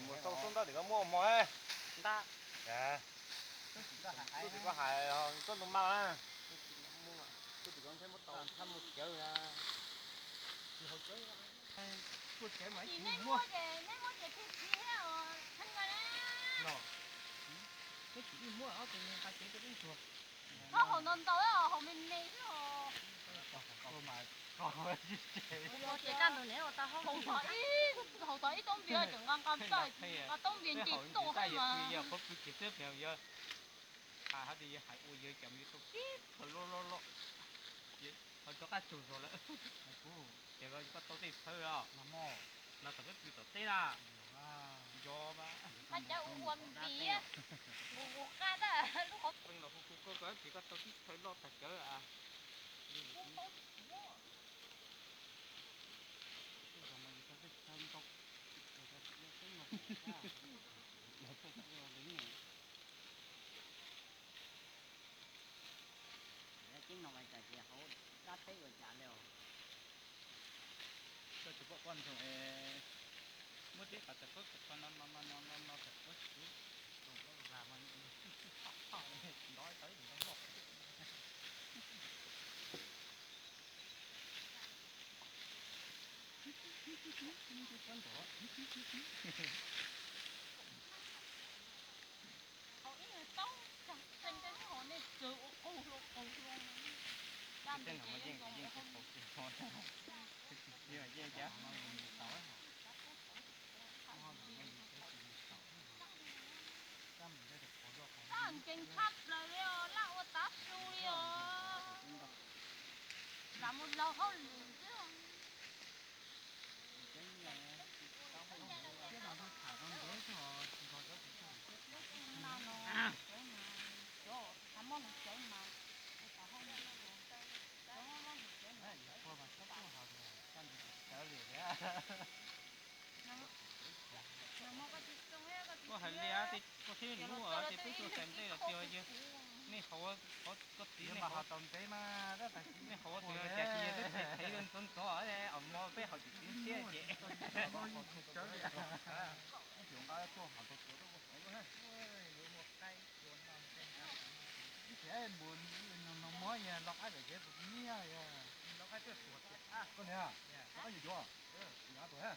Mus tau xub ntab tim koj muaj mov. Ntab. Tub tim koj hais, koj tus ma na. Tub tim koj ntshe muab tau thab mus cawv na. Tuaj cawv mas ib tsis muab. Neb muab ces thiaj txiv thiab os, Thaj Nkaj na. Neb tsis muab ob tug nqa cawv tuaj ib tug. Txhob haus ntau ntau, haus me me xwb os. Ces kaj ntug neb ua tau haus, haus tau ib toob npias tseem nqa nqa tawj, nqa toob npias nce tuaj xwb mas. Qhov pw ces twb yog hais tias yog hais ua yawg cas yawg tau tib txhawv loj loj loj, ho rov qab tsug zog lawm. Ces koj tau tej txhawb os. Los tom peb pw tom teb na. Nco mas. Pab cawv ua ua npias, mus mus qab tab lub qhov. Peeb los hu hu koj, koj tsis koj tau tib txhawb loj tag cawv. Ceeb no mas cas ces hauv dab teb ua cas li os. Koj tsis pom poj ntxoog es muab tib qhov txawm koj txawm koj no no no no no no txawm koj tsis tus koj lag mas ntov tau ib tus ntoo loj. Hauv ib nyuag taub, tseem tej lub hauv nej txawg ua qaug hlo qaug hlo. Dab ntawd ces yeej tsis haus tsis haus. Yeej cas. Laj nkees tshaj plaws li os, laj ua tav su li os. Lam mus laug hauj lwm xwb. Koj hais li, koj thiab lub ces peb tuaj xaws ntej los tiag, nej hauv, koj txiv nej hauv, nej hauv tias cas tsis yog peb phem phem ntxov ntxov, os mog peb hauv tsis txiv siab ces. Ib txhia mus no mog yog los qab pem kev tus nyiag yog los qab tuaj tuag tiag. Koj niam, los qab yuav yuav, yuav tuag na.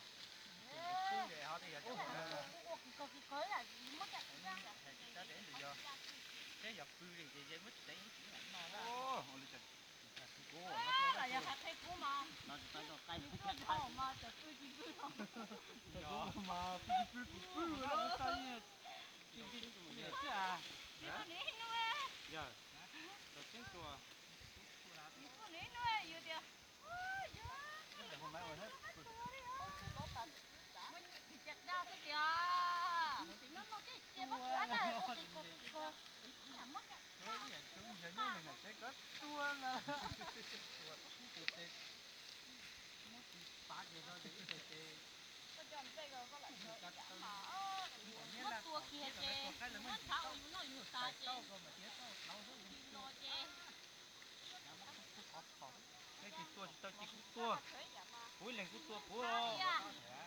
Peb yog pw li ces muab tsev ib tsis no na. Ua li cas tsis tas kuv, los yog qhia kuv mas, kuv tsis tau mas txawm pw tsis pw no. Kuv mas pw tsis pw kuv pw na. Yog, yog, yog, yog, yog tias, muab tua kiag ces muab ntshav ua yus noj yus haus tas ces no ces. Neb tsis tua tsis tau ces kuv tua, kuv ib leeg kuv tua kuv los.